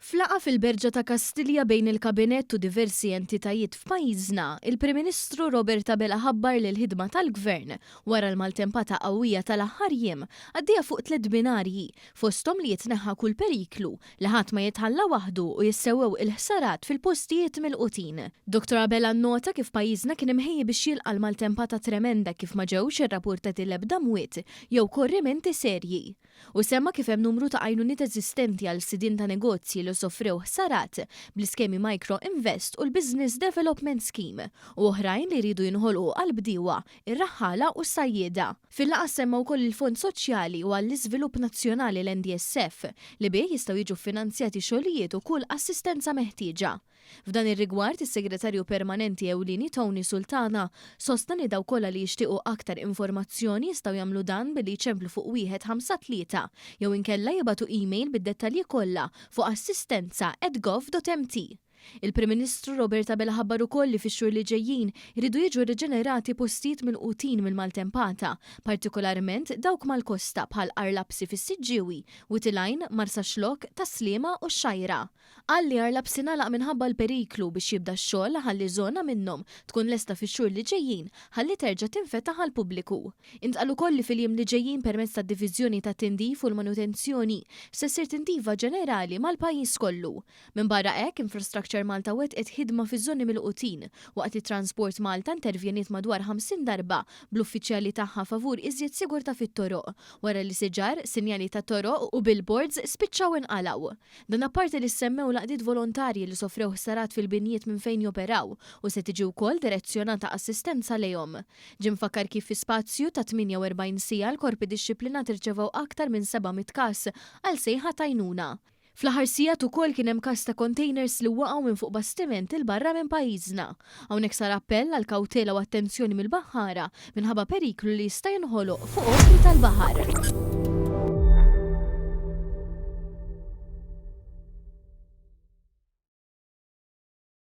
F'laqgħa fil-Berġa ta' Kastilja bejn il-Kabinett u diversi entitajiet f'pajjiżna, il-Prim Ministru Robert Abela ħabbar li l-ħidma tal-Gvern wara l-maltempata qawwija tal-aħħar jiem għaddejja fuq tlett binarji, fosthom li jitneħħa kull periklu, li ħadd ma jitħalla waħdu u jissewwew il-ħsarat fil-postijiet milqutin. Dottor Abela nnota kif pajjiżna kien imħejji biex jilqa' l-maltempata tremenda kif ma ġewx irrapurtati l-ebda mwiet jew korrimenti serji. Hu semma kif hemm numru ta' għajnuniet eżistenti għal sidien ta' negozji li sofrew ħsarat bl-iskemi Micro Invest u l-Business Development Scheme u oħrajn li jridu jinħolqu għall-bdiewa, ir-raħħala u s-sajjieda. Fil-laqgħa ssemma wkoll il-Fond Soċjali u għall-Iżvilupp Nazzjonali l-NDSF li bih jistgħu jiġu ffinanzjati xogħlijiet u kull assistenza meħtieġa. F'dan ir-rigward, is-Segretarju Permanenti Ewlieni Tony Sultana sostna li dawk kollha li jixtiequ aktar informazzjoni jistgħu jagħmlu dan billi jċemplu fuq wieħed ħamsa tlieta jew inkella jibagħtu email bid-dettalji kollha fuq assistenza at gov dot mt. Il-Prim Ministru Robert Abela ħabbar ukoll li fix-xhur li ġejjin iridu jiġu rriġenerati postijiet milqutin mill-maltempata, partikolarment dawk mal-kosta bħal Għar Lapsi fis-Siġġiewi, Wied il-Għajn, Marsaxlokk, Tas-Sliema u x-Xgħajra. Qal li Għar Lapsi ngħalaq minħabba l-periklu biex jibda x-xogħol ħalli żona minnhom tkun lesta fix-xhur li ġejjin ħalli terġa' tinfetaħ għall-pubbliku. Intqal ukoll li fil-jiem li ġejjin permezz tad-Diviżjoni tat-Tindif u l-Manutenzjoni se ssir tindifa ġenerali mal-pajjiż kollu. Minbarra hekk, Infrastructure Malta wettqet ħidma fiż-żoni milqutin waqt li Transport Malta intervjeniet madwar 50 darba bl-uffiċjali tagħha favur iżjed sigurtà fit-toroq wara li siġar, sinjali tat-toroq u billboards spiċċaw inqalgħu. Dan apparti li ssemmew l-għaqdiet volontarji li sofrew ħsarat fil-binjiet minn fejn joperaw u se tiġi wkoll direzzjonata assistenza lejhom. Ġie mfakkar kif fi spazju ta' 48 siegħa l-korpi dixxiplinati rċevew aktar minn 700 każ għal sejħa t'għajnuna. Fl-aħħar sigħat ukoll kien hemm każ ta' containers li waqgħu minn fuq bastiment 'il barra minn pajjiżna. Hawnhekk sar appell għal kawtela u attenzjoni mill-baħħara minħabba periklu li jista' jinħoloq fuq opri tal-baħar.